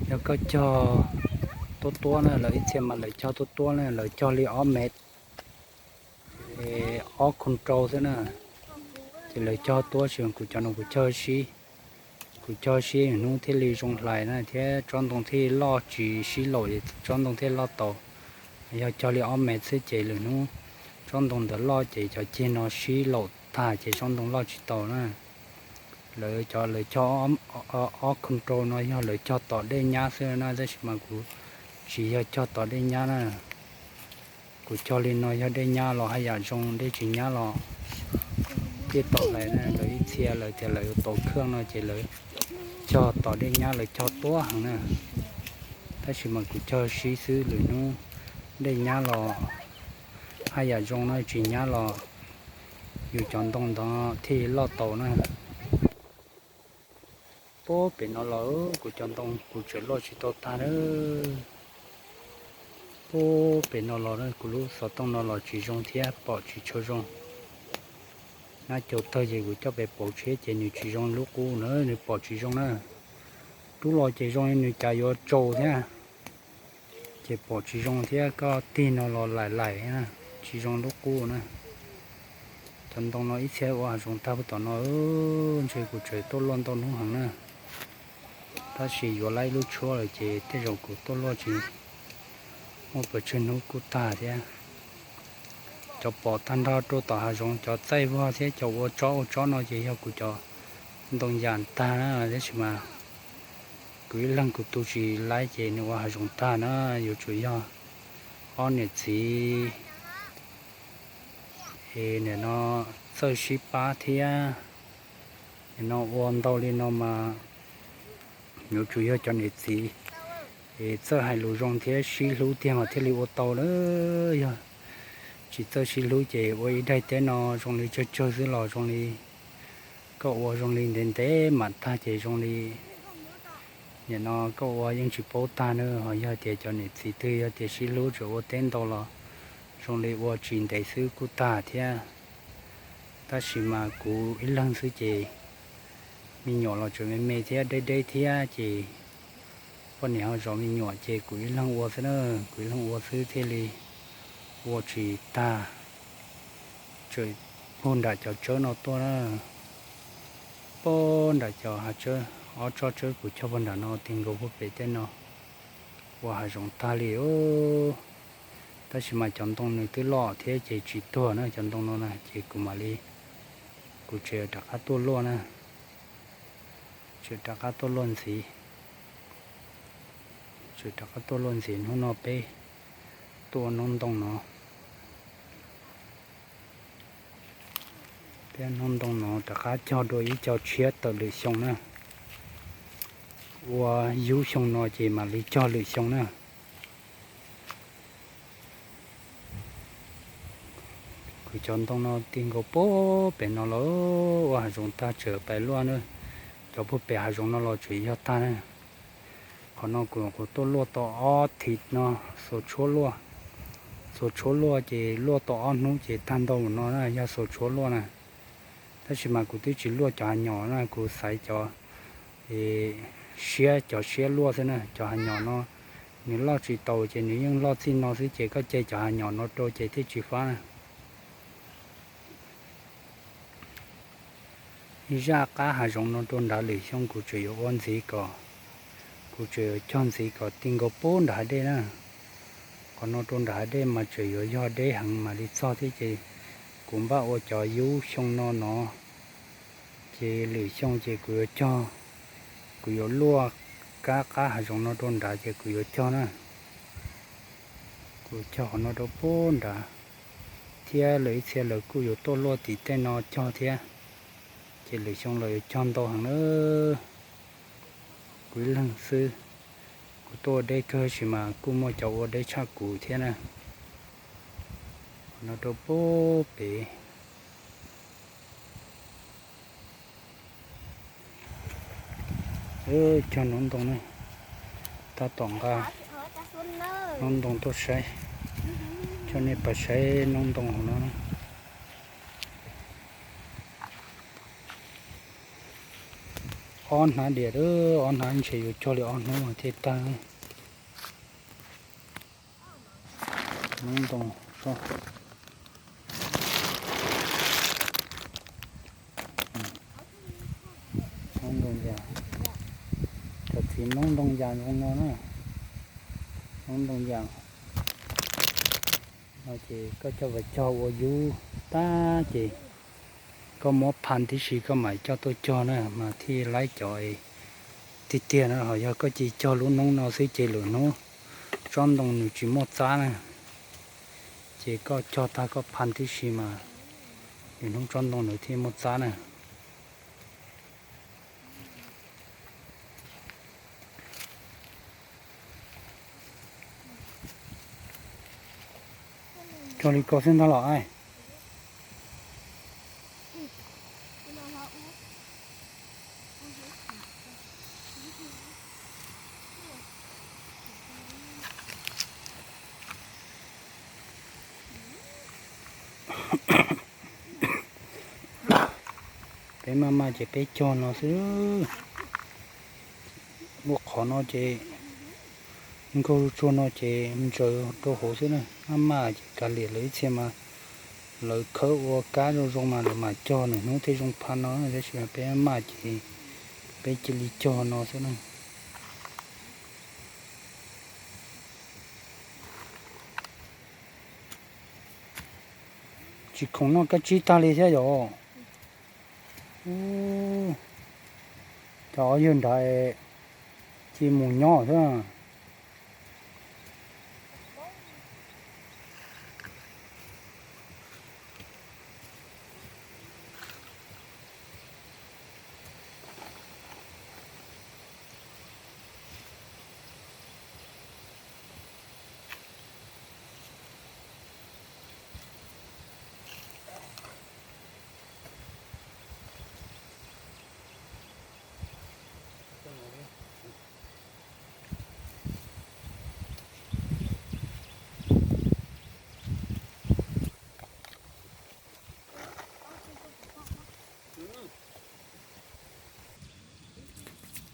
Yog koj cog tuab tuab na, lawv ib txhia mas lawv cog tuab tuab na, lawv cog li ob mev, ob khoo rau xwb na. Ces lawv cog tuab, tab sis kuv cov no kuv cog sib, kuv cog sib hnub thiaj li zoo hlais na, thiab tsob ntoo thiaj li loj tsis sib laum, tsob ntoo thiaj li loj tau. Yog cog li ob mev xwb ces lwm hnub tsob ntoo ntawd loj ces cov ceg no sib laum tag ces tsob ntoo loj tsis tau na. Lawv cov lawv cog ob khoo rau no yog lawv cog tom dej nyab xwb na, tab sis mas kuv tsis yog cog tom dej nyab na. Kuv cog li no yog dej nyab los haj yam zoo, dej tsis nyab los thiaj tom hlais na. Lawv ib txhia lawv tias lawv yuav tau khwj no ces lawv cog tom dej nyab lawv cog tuab heev na, tab sis mas kuv cog sib xwb, lwm hnub dej nyab los haj yam zoo na, tsis nyab los yus cov ntoo ntawd thiaj loj tau na. Puag pem no los kuv cov ntoo kuv tseem loj tsis tau tag na. Puag pem no los kuv lub xov tooj no los tsis zoo thiab pom tsis tshua zoo. Nab cau tawg ces kuv coj pem pauv tshiab ces nws tsis zoo lub qub na, nws pom tsis zoo na. Rub los ces zoo li nws cas yuav tsau thiab, ces pom tsis zoo thiab, koj tig no los laim laim na, tsis zoo lub qub na. Cov ntoo no ib txhia ua hav zoov tag puag tom no, ntshe kuv tseem tuaj luaj ntau hnub heev na. Tab sis yuav lawm ib lub tshuab lawm ces tej zaum kuv tuaj luaj tsis muaj pes tsawg hnub kuj tag thiab. Cov pom tag nrho rau tom hav zoov, cov txaij vog thiab cov ua tsob ua tsob no ces yog kuv cov ntoo yam tag na, tab sis mas kuv ib leeg kuv tu tsis laib ces nws ua hav zoov tag na. Yuav tsum yog ob niam txiv es nim no txawj sib pab thiab, nim no ua ntau li no mas yuav tsum yog cov niam txiv es txawj hais lus zoo thiab sib hlub tiag mas thiaj li ua tau lawm. Yog tsis txawj sib hlub ces ua ib daim teb no zoo li tsawg tsawg xwb los zoo li koj ua zoo li ntev ntev mam tag ces zoo li nim no koj ua yeej tsis paub tag na. Ho yog tias cov niam txiv twg yog tias sib hlub tseem ua teb ntau los zoo li ua tsis ntev xwb kuj tag thiab. Tab sis mas kuv ib leeg xwb ces me nyuam los tseem me me thiab deb deb thiab ces poj niam ho zov me nyuam ces kuv ib leeg ua xwb na, kuv ib leeg ua xwb thiaj li ua tsis tag. Tseem puag nram cov tsawb no tuaj na, puag nram cov hav tsawb, ob tsob tsawb kuv cog puag nram no ti nkaus puag pem tej no ua hav zoov tag li. Tab sis mas cov ntoo nws twb loj thiab ces tsis tuag na, cov ntoo no na ces kuv mam li, kuv tseem rov qab tuaj luaj na, tseem rov qab tuaj luaj ntxiv, tseem rov qab tuaj luaj ntxiv. Hnub no peb tuaj noob ntoo no, peb noob ntoo no rov qab cog dua ib co tshiab tawm lwm xyoo na. Ua yub xyoo no ces mam li cog lwm xyoo na. Kuv cov ntoo no ti nkaus puag pem no los ua hav zoov tag tseem pais luaj na. Cov puag pem hav zoov no los tseem yog tag na. Qhov no kuv, kuv tuaj luaj tau ob thiv no, xuas tshuab luaj, xuas tshuab luaj ces luaj tau ob hnub ces tag ntau no na, yog xuas tshuab luaj na. Tab sis mas kuv twb tsis luaj cov hav nyom na, kuv xaiv cov siab, cov siab luaj xwb na. Cov hav nyom no nws loj tsis tau ces nws yeej loj txij no xwb ces koj ce cov hav nyom no rau ces thiaj tsis fab na. Zaj qab hav zoov no rau nrad lwm xyoo kuv tseem yuav ua ntxiv kom, kuv tseem yuav cog ntxiv kom ti nkaus puag nram hav dej na. Qhov no rau nram hav dej mas tseem yuav yog deb heev mam li txog thiab ces kuv npaj ua cov yub xyoo no no. Ces lwm xyoo ces kuv yuav cog, kuv yuav luaj kab qab hav zoov no rau nrad ces kuv yuav cog na. Kuv cog qhov no rau puag nrad, thiab lawv ib txhia lawv kuj yuav tuaj luaj tim tej no cog thiab. Ces lwm xyoo los yuav cog ntau heev na. Kuv ib leeg xwb, kuv tuaj ua deb kawg sis mas kuj muaj cov ua deb tshaj kuv thiab na. Qhov no rau puag pem. Cog noob ntoo ne, tab tom nqa noob ntoo tuaj saib, coj nej pais saib noob ntoo hauv no. Ob hnab diam, ob hnab ntshe yuav cog li ob hnub thiaj tag. Noob ntoo, noob ntoo yas, cov txiv noob ntoo yas zoo no na, noob ntoo yas no ces koj coj vas cog ua yub tag ces koj muab phaj tib si koj mam coj tuaj cog na mas thiaj laib cov tiag tiag na. Ho yog koj cia cog lub noob no xwb ces lwm hnub tsob ntoo nws tsis muaj txab na. Ces koj cog tag koj phaj tib si mas lwm hnub tsob ntoo nws thiaj muaj txab na. Cog li ko xwb ntag los. Peb maj maj ces peb cog no xwb. Ua qhov no ces nkaug tsuag no ces ntsaws rau hauv xwb na. Maj maj ces kav liam lawv ib txhia mas lawv khawb ua kab zoo zoo mas lawv mam cog nws hnub thiaj zoo phaj no, tab sis peb maj maj ces peb cia li cog no xwb na. Tsis khoom noj kab tsib tag li thiab yom. Cov yawg nrad cia mus nyob xwb.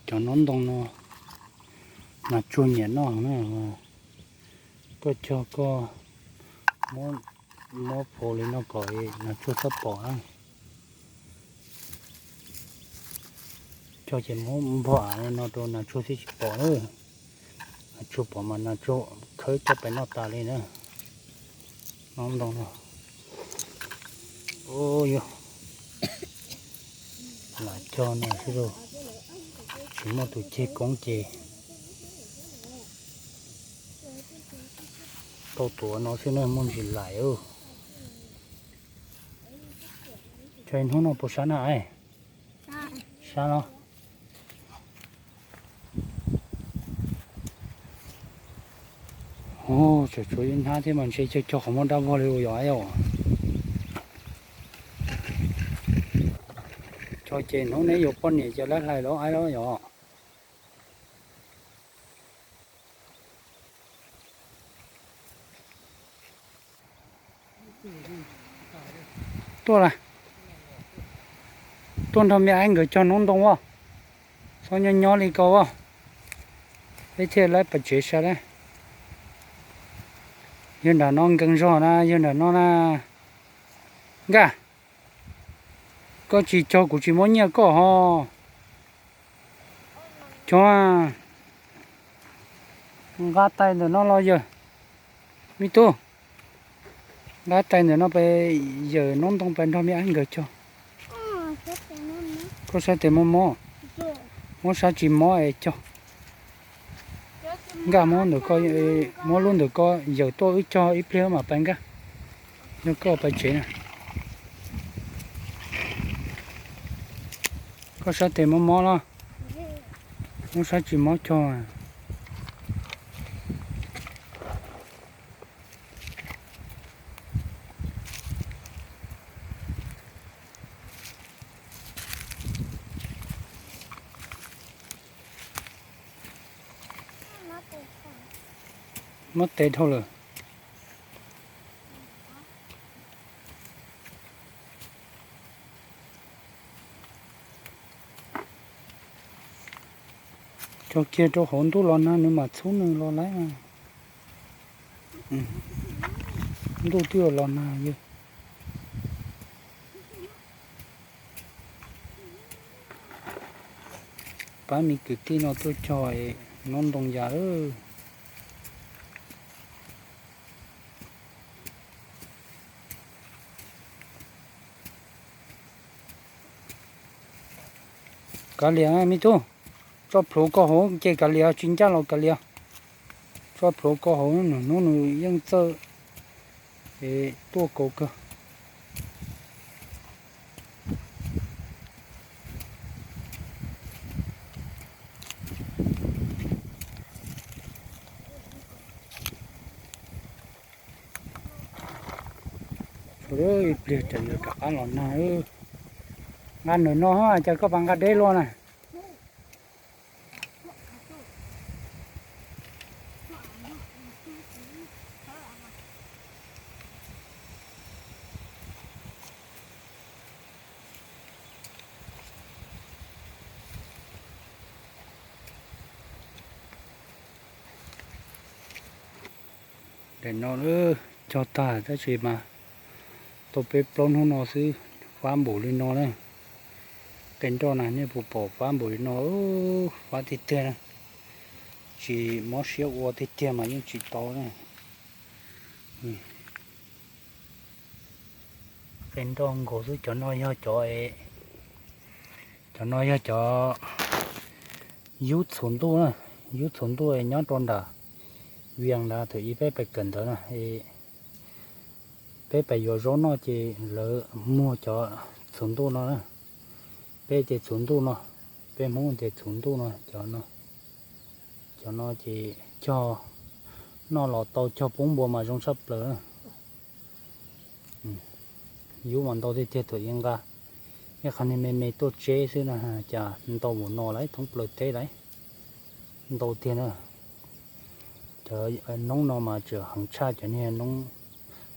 Cov noob ntoo no nas tsuag nyiam noj na. Koj cog koj muab pov li no kom nas tsuag txhob pom na. Cog ces muab npog av li no rau nas tsuag thiaj tsis pom na. Nas tsuag pom mas nas tsuag khawb coj pais noj tas li na. Noob ntoo no. Ua yog lam cog no xwb lauj, tsis muaj tus ceg koob ces tau tuav no xwb na, muaj ntsis laim. Cog ib hnub no puas sab na? Sab los. Tseem tshuav ib hnab thiab mas ntshe cog cog qhov muag dab vog li ua yog aib os. Cog ces hnub neb yuav poj niam ces lab hlais los aib los yog. Tuaj lawm. Tuaj nrog me aib nkawd cog noob ntoo as. Txhob nyob nyob li ko as. Peb thiaj lawv pais tsev sai lawm. Yawg nram no nkees zog na, yawg nram no na. Nkaj, koj tsis cog kuv tsis muab nyiaj koj ho. Cog, nqa tais ntawm no los yawm. Me tub, nqa tais ntawm no pais yawm noob ntoo pais nrog me aib nkawd cog. Koj sab tes mob mob, muab sab tsis mob es cog. Nkaj, muab ntawm ko, muab lub ntawm ko yawm tuaj wb cog ib pliag mam pais Nkaj. Yog koj pais tsev na. Koj sab tes mob mob los, muab sab tsis mob cog. Mob tes dhau lawm. Los kiag rau hauv ntuj los nag nws mam txhub nws los lawm. Ntuj twb los nag yog. Pab me kwv tij no tuaj cog nub ntoo yas lawm. Kav liam me tub, tso plhuav ko hauv ces kav liam, tsis ncaj los kav liam. Tso plhuav ko hauv, nws hnub nws yeej txawj tuaj kaus kawg. Ib pliag tsam yuav rov qab los nag. Nqa nws no, cas koj pas nqa deb luaj na. Daim no cog tag tab sis mas tau peb plaub hnub no xwb, fab npaum li no na. Qe nroj na nej puas pom fab npaum li no, fab tiag tiag na. Tsis mob siab ua tiag tiag mas yeej tsis tau na. Qe nroj nkaus xwb, cov no yog cov, cov no yog cov yub txhuv ntuj na, yub txhuv ntuj nyob rau nram Vias ntawd, thaum ub peb pais kawm ntawv na, peb pais yuav zaub noj ces lawv muag cov txhuv ntuj no na. Peb ces txhuv ntuj no, peb Hmoob ces txhuv ntuj no, cov no, cov no ces cog noj los tau, cog poob npua mas zoo tshaj plaws. Yub mas ntau tiag tiag, thaum ub nqa ib qho niag me me tuaj tseb xwb na, cas ntau mus no lawm thoob plaws teb lawm, ntau tiag na. Cov noob no mas tseem heev tshaj cov niag noob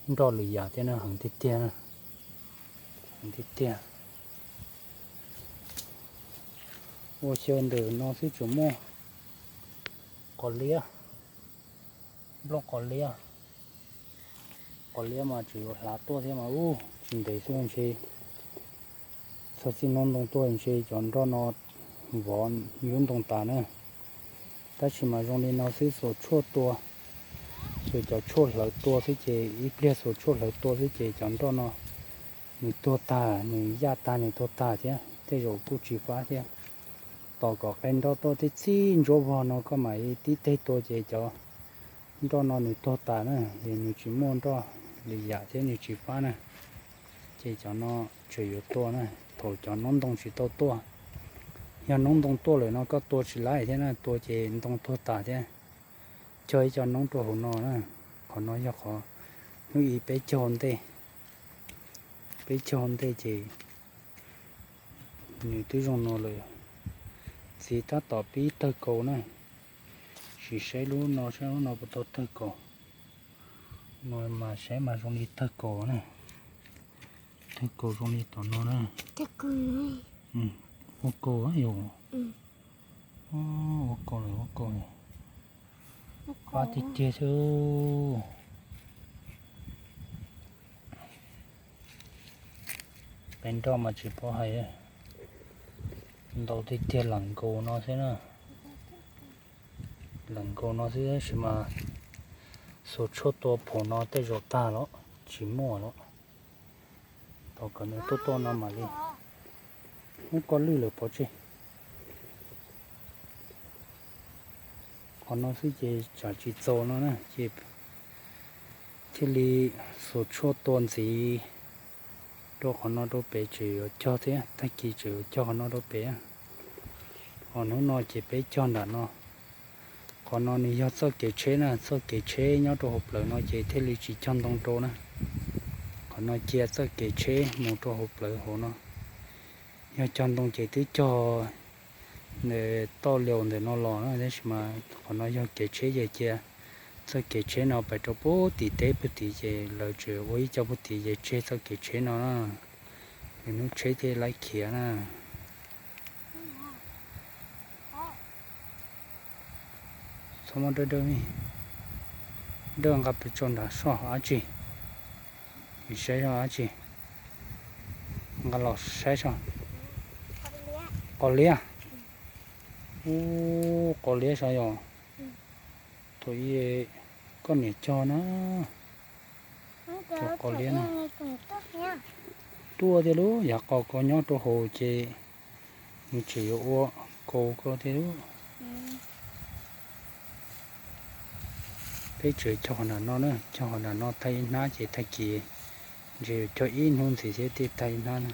nroj lwm yam thiab na, heev tiag tiag, heev tiag tiag. Ua xyaw ntawm no xwb tseem muaj qos liab, nplooj qos liab, qos liab mas tseem yuav hlav tuaj thiab mas ub, tsis ntev xwb ntshe txog txij noob ntoo tuaj ntshe cov nroj no vov yub ntoo tas na. Tab sis mas zoo li no xwb, xuas tshuaj tua, xuas cov tshuaj hlawv tua xwb ces ib pliag xuas tshuaj hlawv tua xwb ces cov nroj no nws tuag tag, nws yaj tag, nws tuag tag thiab, tej zaum kuj tsis fab thiab. Tos kom qe nroj tuaj tib txij ntsuab vog no koj mam tib teg tua ces cov nroj no nws tuag tas na, nws tsis muaj nroj li yam thiab nws tsis fab na. Ces cov no tseem yuav tua na, thaum cov noob ntoo tsis tau tuaj. Yog noob ntoo tuaj lawm no koj tua tsis laib thiab na, tua ces ntoo tuag tas thiab. Cog ib co noob rau hauv no na, qhov no yog qhov hnub ib peb cog ntej, peb cog ntej ces nws twb zoo no lawm. Txiv tab tom pib tawg kaus na, sim saib lub no saib lub no puas tau tawg kaus. No mas saib mas zoo li tawg kaus na, tawg kaus zoo li tom no na. Ua kaus yom, ua kaus lawm, ua kaus lawm. Fab tiag tiag xwb. Qe nroj mas tsis paub hais, ntau tiag tiag, lam nkaus no xwb na. Lam nkaus no xwb tab sis mas xuas tshuaj tua phaum no tej zaum tag los tsis muaj los. Tos kom nws tuaj tuaj no mam li muab koj lwj lawm pov tseg. Qhov no xwb ces tsam tsis txaus no na ces thiaj li xuas tshuaj tua ntxiv rau qhov no rau pem, tseem yuav cog thiab, tag kis tseem yuav cog qhov no rau pem. Ho hnub no ces peb cog nram no. Qhov no nws yog txoj kev tsheb na, txoj kev tsheb nyob rau hauv plawv no ces thiaj li tsis cog ntoo rau na. Qhov no cia txoj kev tsheb mus rau hauv plawv hauv no. Yog cog ntoo ces twb cog toj laus ntawm no los na, tab sis mas qhov no yog kev tsheb ces cia txoj kev tsheb no pais rau puag tim teb puag tim ces lawv tseem ua ib co puag tim ces tseg txoj kev tsheb no na. Nws hnub tsheb thiaj laib khiav na. Txhob muab dawb dawb, dawb nqa pes tsawg nram soj dab tsi, saib soj dab tsi, nqa los saib soj. Qos liab, ub, qos liab sav yog. Thaum ub koj niam cog na, cog qos liab na. Tuaj tiag lub, yav qos koj nyob rau hauv ces nws tseem yuav ua kaus koj tiag lub. Peb tseem cog nram no na, cog nram no tag ib hnab ces tag kis ntshe yuav cog ib hnub ntxiv thiab thiaj tag ib hnab na.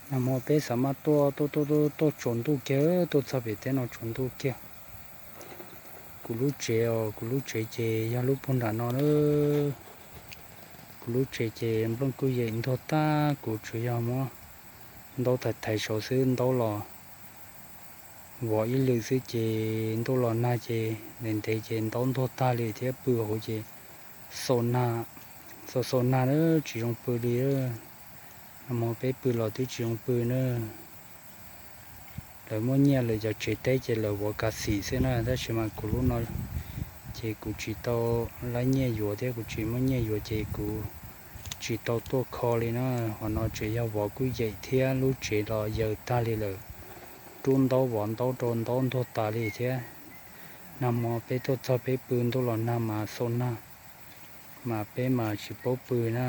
Nag hmo peb xav mas tuaj tuaj tuaj tuaj tsaus ntuj kiag, tuaj txog pem teb no tsaus ntuj kiag. Kuv lub tsev os, kuv lub tsev ces yog lub puag nram no na. Kuv lub tsev ces nplooj kwj yeem ntuag tag, kuv tsuas yog muab ntaub thaiv thaiv saud xwb, ntaub los vov ib lwm xwb ces ntuj los nag ces ntev ntev ces ntaub ntuag tag li thiab pw hauv ces xaus nag, xaus xaus nag na, tsis zoo pw li. Nag hmo peb pw los twb tsis zoo pw na. Lawv muaj nyiaj lawv cov tsev teb ces lawv vov kav xim xwb na, tab sis mas kuv lub no ces kuv tsis tau lab nyiaj yuav thiab kuv tsis muaj nyiaj yuav ces kuv tsis tau tuaj kho li na. Qhov no tseem yog vov kwj yeem thiab lub tsev los yaws tag li lawm, rub ntaub vov ntaub rau ntaub ntuag tas li thiab. Nag hmo peb tuaj txog peb pw ntuj los nag mas xaus nag, mas peb mas tsis paub pw na.